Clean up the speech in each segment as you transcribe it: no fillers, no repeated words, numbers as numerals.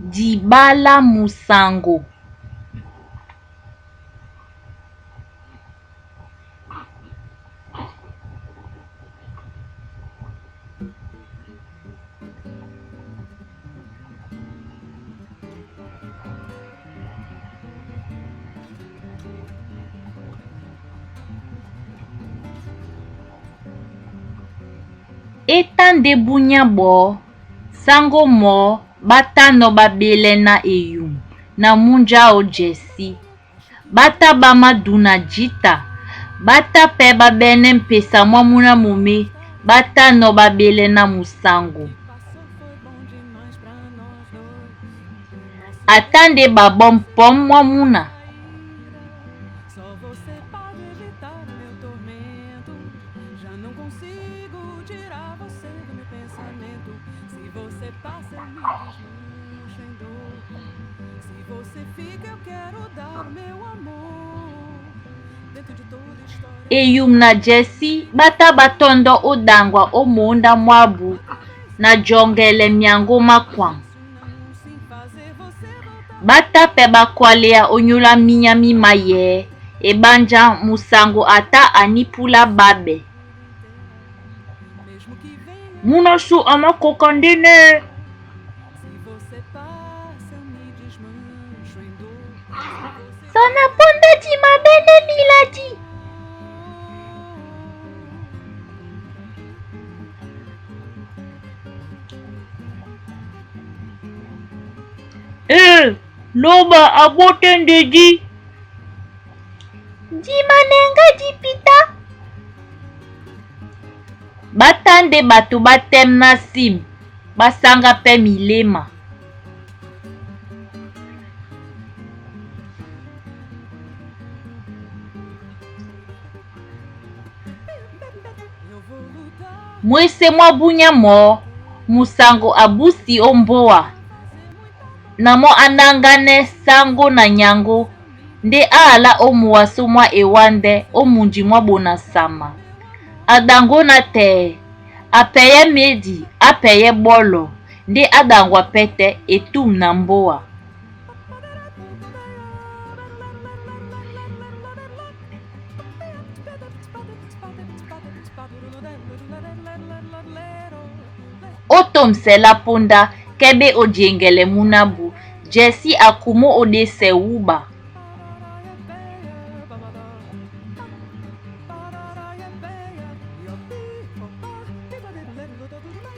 Diba lá musaŋgo. E tá ndé búnyá ɓɔɔ́, sáŋgó mɔɔ́ ɓá tánɔ̄ ɓá ɓélɛ́ ná Eyum na múnja áō Jɛsí. Ɓá tá ɓá máduna jǐta, ɓá tá pɛ́ ɓá ɓɛ́nɛ́ mpesa mwá múná momé, ɓá tánɔ̄ ɓá ɓélɛ́ ná musaŋgo. A tá ndé ɓaɓɔ́ pɔ̌m mwá múna. Eyum na Jɛsí ɓá tá ɓá tɔ́ndɔ́ ó ɗaŋgwa ó mǒndá mwábū na jɔŋgɛlɛ myaŋgó má kwaŋ. Ɓá tá pɛ́ ɓá kwáléá ónyólá mínyá mí mayɛ̌ eɓánjá musaŋgo a tá a nípúlá ɓáɓɛ. Múná sú a mákɔka ndé nɛ́. Sɔ na póndá di maɓɛ́nɛ́ miladi. E, lóɓa a ɓótɛ́ ndé dí. Di manɛŋgá di pita. Ɓá tá ndé ɓato ɓá tɛ́m ná sim, ɓá sáŋgá pɛ́ miléma. Mwésé mwá búnyá mɔɔ́, musaŋgo a búsi ó mbóa na mɔ́ á náŋgánɛ́ sáŋgó na nyaŋgó ndé á alá ó muwasó mwá ewándɛ́ ó munji mwá Bonasama. A ɗaŋgó nátɛɛ, a pɛyɛ́ médi á pɛyɛ́ ɓɔ́lɔ ndé á ɗaŋgwa pɛ́tɛ́ e túm na mbóa. Ó tômsɛ lá póndá kɛ́ ɓé ó jeŋgɛlɛ múnábū, Jɛsí a kumó ó ɗésɛ wúɓa.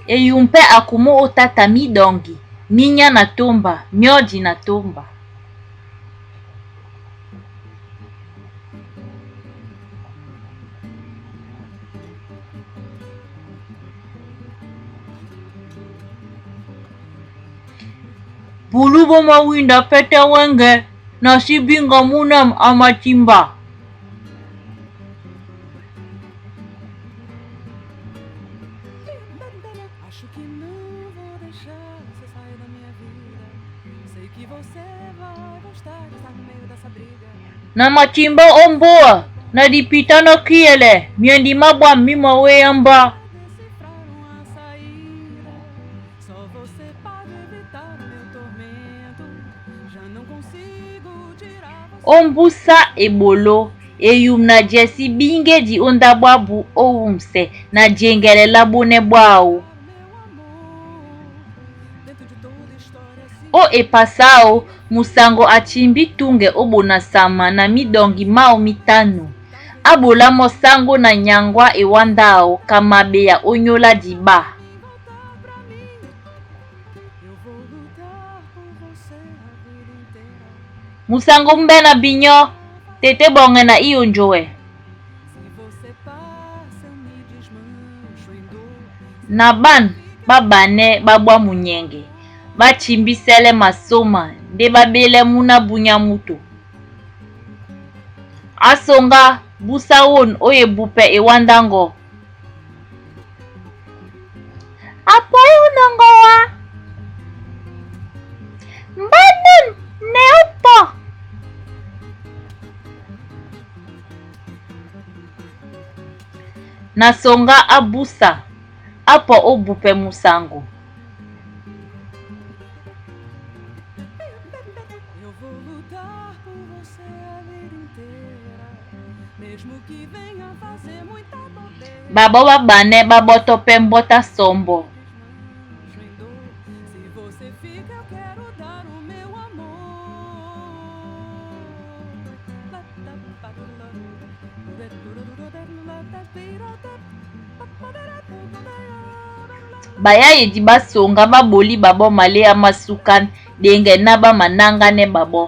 Eyum pɛ́ a kumó ó táta míɗɔŋgi, mínyá na tómba, myɔ́di na tómba. Bulú ɓá mawínda pɛ́tɛ́ wɛ́ŋgɛ̄, na sí bíŋga múnam a matimba. Na matimbá ó mbóa na dipitá ná kíɛlɛ, myɛndi má ɓwâm mí mawéá mbá. Ó mbúsá eɓoló, Eyum na Jɛsí bíŋgédi ó ndáɓo ábū ó wúmsɛ na jeŋgɛlɛ lá ɓónɛ́ ɓwáō. Ó epasa áō, musaŋgo a timbí túŋgɛ ó Bonasama na míɗɔŋgi máō mítánù. Á ɓolá mɔ́ sáŋgó na nyaŋgó á ewándá āō ka maɓeya ónyólá diɓá. Musaŋgo múmbɛ́ na binyɔ́, tê tê ɓɔŋɛ na íyonjowɛ. Na ɓân ɓá ɓanɛ́ ɓá ɓwá munyɛŋgɛ, ɓá timbísɛ́lɛ́ masóma ndé ɓá ɓélɛ́ múná búnyá mútō. Á soŋgá, búsá wôn ó ebupɛ ewánda ŋgɔ́. A pɔí ó nɔŋgɔ wá, Mbá nûn nɛ ó pɔ. Na soŋgá á búsa, á pɔ ó bupɛ musaŋgo. Ɓaɓɔ́ ɓá ɓanɛ́ ɓá ɓɔ́tɔ́ pɛ́ mbɔ́tá sɔmbɔ. Bayayedi ɓá soŋgá ɓá ɓolí ɓaɓɔ́ maléá má súkán ɗeŋgɛ ná ɓá manáŋgánɛ́ ɓaɓɔ́.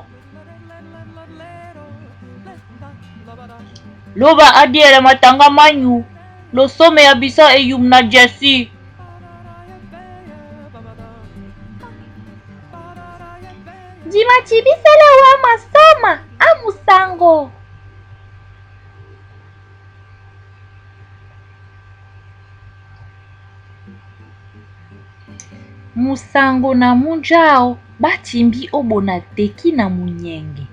Lóba á dyɛlɛ mataŋgá má nyǔ, losóme a bisá eyum na Jɛsí. Di matibísɛ́lɛ́ wǎ masɔ́ma á musaŋgo. Musaŋgo na múnja áō ɓá timbí ó ɓona teki na munyɛŋgɛ.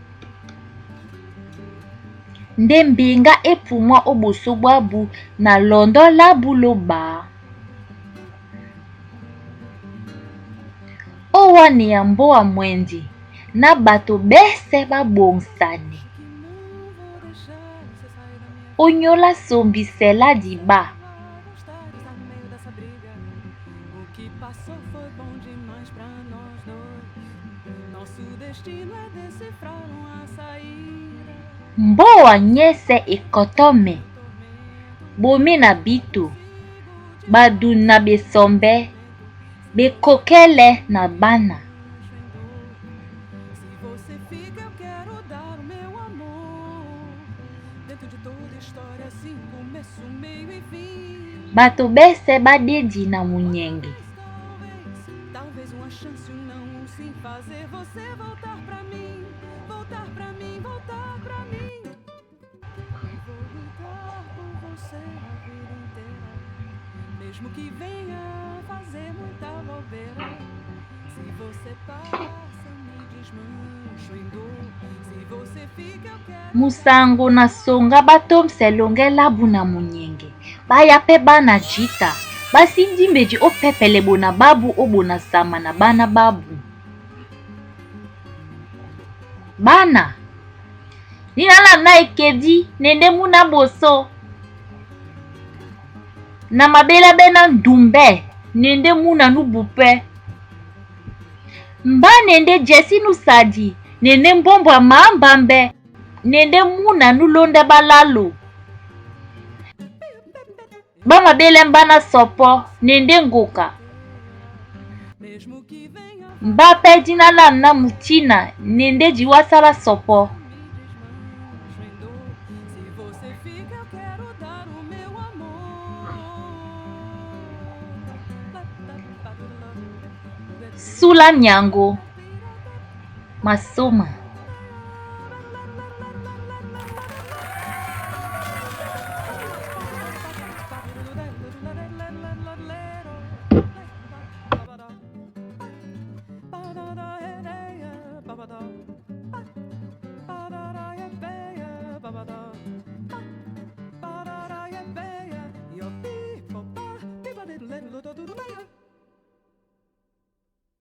Ndé mbeŋgá é pumwá ó ɓosó ɓábū na lɔndɔ́ lábū lóɓa. Ó wánea mbóa mwɛndi ná ɓato ɓɛ́sɛ̄ ɓá ɓoŋsanɛ. Ónyólá sombisɛ lá diɓá. Mbóa nyɛ́sɛ̄ e kɔtɔ́mɛ́ ɓomé na bíto, ɓadun na ɓesɔmbɛ́, ɓekokɛ́lɛ́ na ɓána. Ɓato ɓɛ́sɛ̄ ɓá ɗédi na munyɛŋgɛ. Musaŋgo na soŋgá ɓá tɔ́msɛ loŋgɛ́ lábū na munyɛŋgɛ, ɓá yápɛ́ ɓána jǐta, ɓá sí dímbeji ó pɛ́pɛlɛ ɓona ɓábū ó ɓona sama na ɓána ɓábū. Ɓána, nína lâ ná ekedí na e ndé múna á ɓosó. Na maɓéláɓɛ́ ná ndumbɛ́ na e ndé múna nú bupɛ́. Mbá na e ndé Jɛsí nú sadi na e ndé mbómbò a mǎmbāmbɛ́ na e ndé múna nú lóndɛ́ ɓálálo. Ɓá maɓélɛ́ mbá ná sɔpɔ́ na e ndé ŋgoka. Mbá pɛ́ dína lâ ná mutína na e ndé di wásá lá sɔpɔ́. Súlá nyaŋgo, masôma.